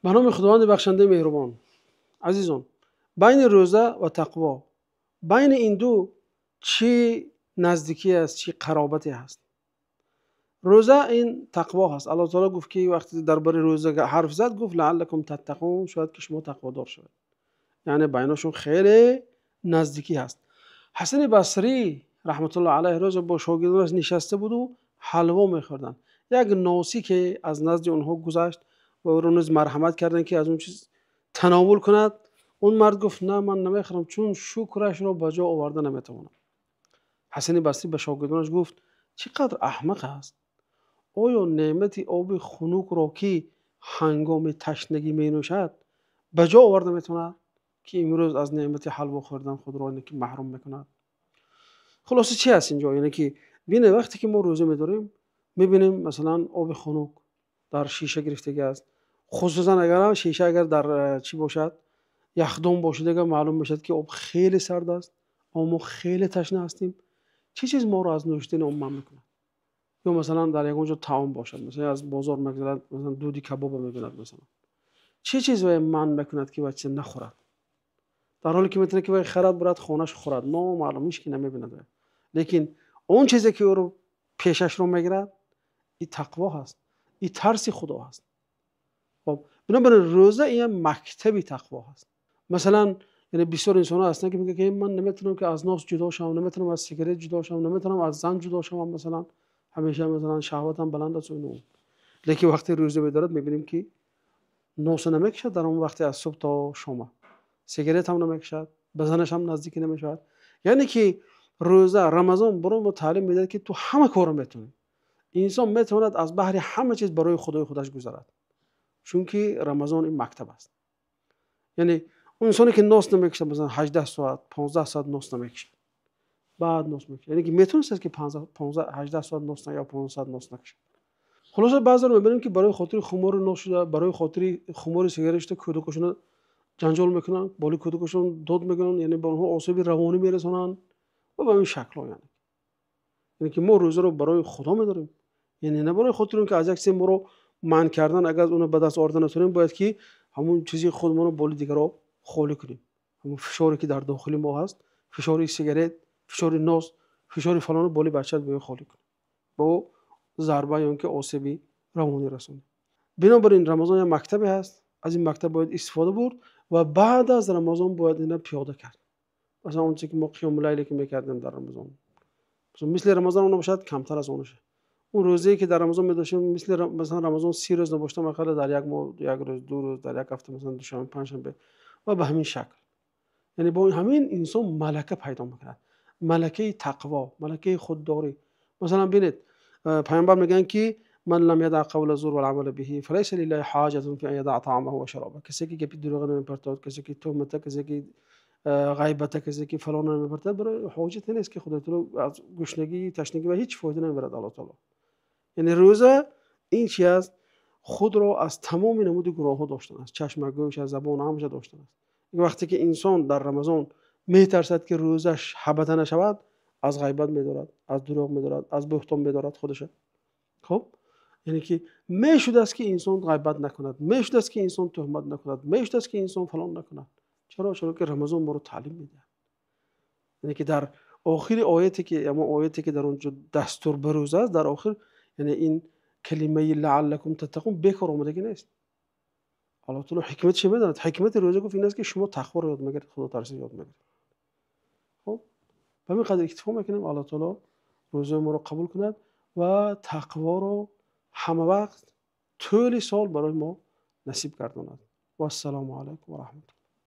Ба номи Худованди бахшандаи меҳрубон. Азизон, байни рӯза ва тақво, байни ин ду чӣ наздикӣ аст, чӣ қаробате ҳаст? Рӯза ин тақво ҳаст. Аллоҳ таоло гуфт, ки вақте дар бораи рӯза ҳарф зад, гуфт: لعلكم تتقون, шояд ки шумо тақводор шавед. Яъне байнашон хеле наздикӣ ҳаст. Ҳасани Басрӣ раҳматуллоҳи алайҳ рӯзе бо шогирдонаш нишаста буду ҳалво мехӯрданд. Як носӣ ки аз назди онҳо гузашт ва ӯро низ марҳамат карданд, ки аз он чиз тановул кунад. Он мард гуфт: на, ман намехӯрам, чун шукрашро ба ҷо оварда наметавонам. Ҳасани Басрӣ ба шогирдонаш гуфт: чӣ қадр аҳмақ аст! Оё неъмати оби хунукро, ки ҳангоми ташнагӣ менӯшад, ба ҷо оварда метавонад, ки имрӯз аз неъмати ҳалво хӯрдан худро ки маҳрум мекунад? Хулоса чи аст инҷо? Яъне ки бинед, вақте ки мо рӯза медорем, мебинем, масалан, оби хунук дар шиша гирифтагӣ аст. Хусусан агар шиша агар дар чӣ бошад, яхдон бошад, агар маълум мешавад, ки об хеле сард аст ва мо хеле ташна ҳастем. Чӣ чиз моро аз нӯшидани об манъ мекунад? Ё масалан дар ягон ҷо таом бошад, масалан аз бозор мегузарад, масалан дуди кабобро мебинад, масалан. Чӣ чиз вай манъ мекунад, ки вай чиз нахӯрад? Дар ҳоле ки метавонад, ки вай харад, бурад хонаш хӯрад, номаълум, ҳеч ки намебинад вай. Лекин он чизе, ки ӯро пешашро мегирад, ин тақво ҳаст, ин тарси Худо ҳаст. Хоб, бинобар ин рӯза ин ҳам мактаби тақво ҳаст. Масалан, яъне бисёр инсонҳо ҳастанд, ки мегӯянд, ки ман наметавонам, ки аз нос ҷудо шавам, наметавонам аз сигарет ҷудо шавам, наметавонам аз зан ҷудо шавам, масалан, ҳамеша масалан шаҳватам баланд аст ва ино. Лекин вақте рӯза медорад, мебинем, ки носа намекашад дар он вақте аз субҳ то шома. Сигарет ҳам намекашад, ба занаш ҳам наздикӣ намешавад. Яъне ки рӯза, Рамазон барои мо таълим медиҳад, ки ту ҳама корро метавонӣ. Инсон метавонад аз баҳри ҳама чиз барои Худои худаш гузарад. Чунки Рамазон ин мактаб аст. Яъне он инсоне, ки нос намекашад, масалан 18 соат, 15 соат нос намекашад. Баъд нос мекашад. Яъне ки метавонист, ки 15, 18 соат нос ё 15 соат нос накашад. Хулоса, баъзеро мебинем, ки барои хотири хумори нос шуда, барои хотири хумори сигарет шуда, кӯдакошонро ҷанҷол мекунанд, боли кӯдакошон дод мегӯянд, яъне ба онҳо осеби равонӣ мерасонанд ва ба ҳамин шаклҳо. Яъне ки мо рӯзаро барои Худо медорем. Яъне на барои хотири он, ки аз як чизе моро манъ кардан, агар онро ба даст оварда натавонем, бояд ки ҳамон чизи худмонро боли дигарро холӣ кунем. Ҳамон фишоре, ки дар дохили мо ҳаст, фишори сигарет, фишори нос, фишори фалонро боли бачаат бояд холӣ кунем. Ба ӯ зарба ё ин ки осеби равонӣ расонем. Бинобар ин Рамазон як мактабе ҳаст, аз ин мактаб бояд истифода бурд ва баъд аз Рамазон бояд инро пиёда кард. Масалан, он чизе, ки мо қиёмуллайле ки мекардем дар Рамазон. Масалан, мисли Рамазон он бошад, камтар аз он шавад. Он рӯзае, ки дар Рамазон медоштем, мисли масалан Рамазон 30 рӯз набошад, ақалла дар як моҳ як рӯз, 2 рӯз, дар як ҳафта масалан душанбе, панҷшанбе ва ба ҳамин шакл. Яъне бо ҳамин инсон малака пайдо мекунад. Малакаи тақво, малакаи худдорӣ. Масалан бинед, пайғамбар мегӯянд, ки من لم يدع قول الزور والعمل به فليس لله حاجة في أن يدع طعامه وشرابه. Касе ки гапи дурӯға намепартояд, касе ки туҳмата, касе ки ғайбата, касе ки фалона намепартояд, барои ҳоҷате нест, ки Худои таоло аз гушнагӣ, ташнагӣ ва ҳеҷ фоида намебарад Аллоҳ таоло. Яъне рӯза ин чи аст? Худро аз тамоми намуди гуноҳҳо доштан аст. Чашм, гӯш, аз забон ҳамаша доштан аст. Вақте ки инсон дар Рамазон метарсад, ки рӯзаш ҳабата нашавад, аз ғайбат медорад, аз дурӯғ медорад, аз буҳтон медорад худаша. Хуб, яъне ки мешудааст, ки инсон ғайбат накунад, мешудааст, ки инсон туҳмат накунад, мешудааст, ки инсон фалон накунад. Чаро? Чаро ки Рамазон моро таълим медиҳад. Яъне ки дар охири ояте, ки ҳамон ояте, ки дар он ҷо дастур ба рӯза аст, дар охир яъне ин калимаи лааллакум таттақун бекор омадагӣ нест. Аллоҳ таоло ҳикматашро медонад. Ҳикмати рӯза, гуфт, ин аст, ки шумо тақворо ёд мегиред, худотарсиро ёд мегиред. Хуб, ба ҳамин қадр иктифо мекунем. Аллоҳ таоло рӯзаи моро қабул кунад ва тақворо ҳама вақт тӯли сол барои мо насиб гардонад. Вассалому алайкум ва раҳматуллоҳ.